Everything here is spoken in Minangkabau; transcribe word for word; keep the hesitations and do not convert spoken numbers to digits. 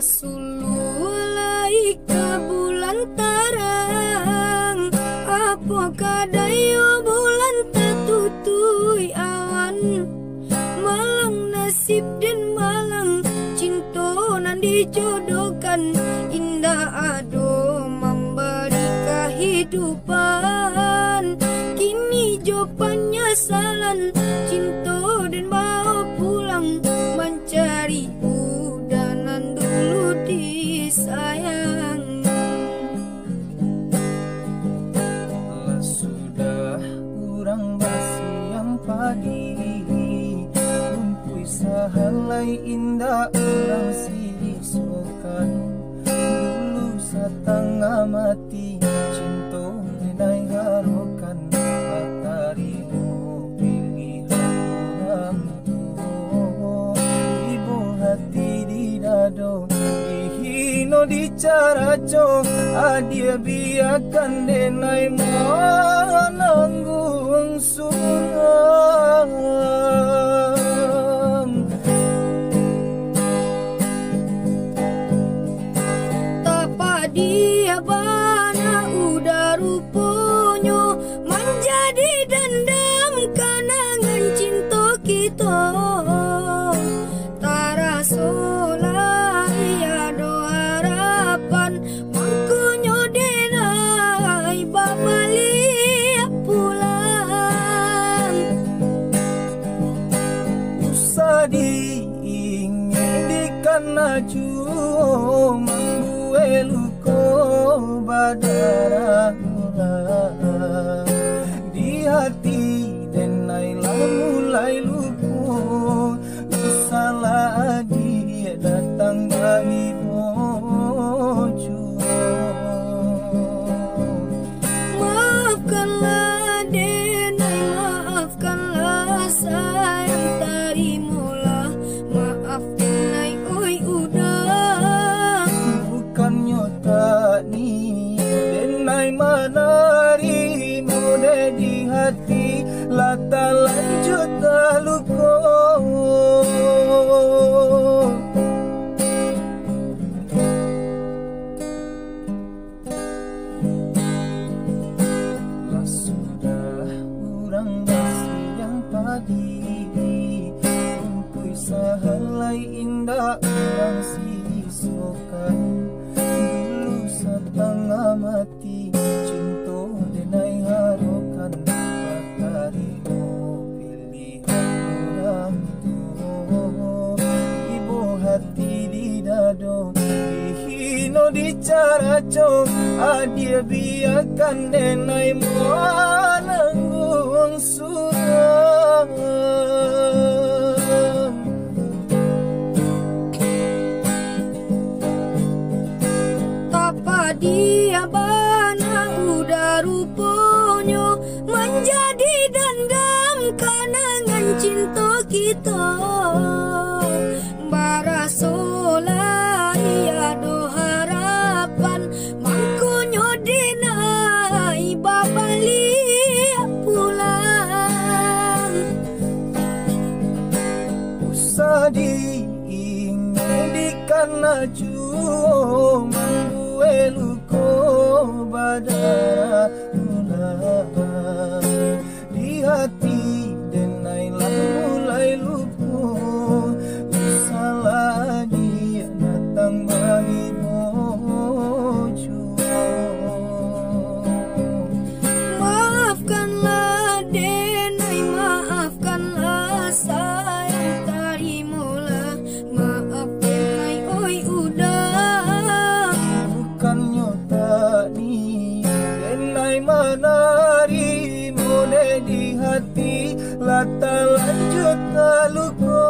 Suluah lai ka bulan tarang, apo ka dayo bulan tatutuik awan. Malang nasib den malang, cinto nan dijodohkan, indak ado mambari kahidupan. Kini jo panyasalan, cinto den bawa pulang, mancari uda nan dulu disayang. Lah sudah urang basiang padi, rumpuik sahalai indak urang sisokan. Dulu satangah mati, cinto denai harokan, batarimo pilihan urang tuo. Ibo hati di dado, dihino dicaraco, adia biakan denai mananggung surang. Tapadia bana uda ruponyo, manjadi dandam kanangan cinto kito. Taraso lai ado harapan, mangkonyo denai babaliak pulang. Usah diingek dikana juo, mambuek luko badarah ulang. Di hati denai lah mulai luko, usahlah adiak datang baibo juo. Maafkanlah denai, maafkanlah sayang, tarimolah maaf denai, oi uda. Bukannyo tak niat denai manarimo, dek di hati lah talanjua taluko. Lah sudah urang basiang padi, rumpuik sahalai indak urang sisokan. Dulu satangah mati, cinto denai harokan, batarimo pilihan urang tuo. Ibo hati di dado, dihino dicaraco, adia biakan denai mananggung surang. Tapadia bana uda ruponyo, manjadi dandam kanangan cinto kito. Baraso lai ado harapan, mangkonyo denai babaliak pulang. Usah diingek dikana juo, mambuek luko badarah ulang. Di hati denai lah mulai luko, usahlah adiak datang baibo juo. Maafkanlah denai, maafkanlah sayang, tarimolah maaf denai, oi uda. Bukannyo tak niat denai manarimo, dek di hati lah talanjua taluko.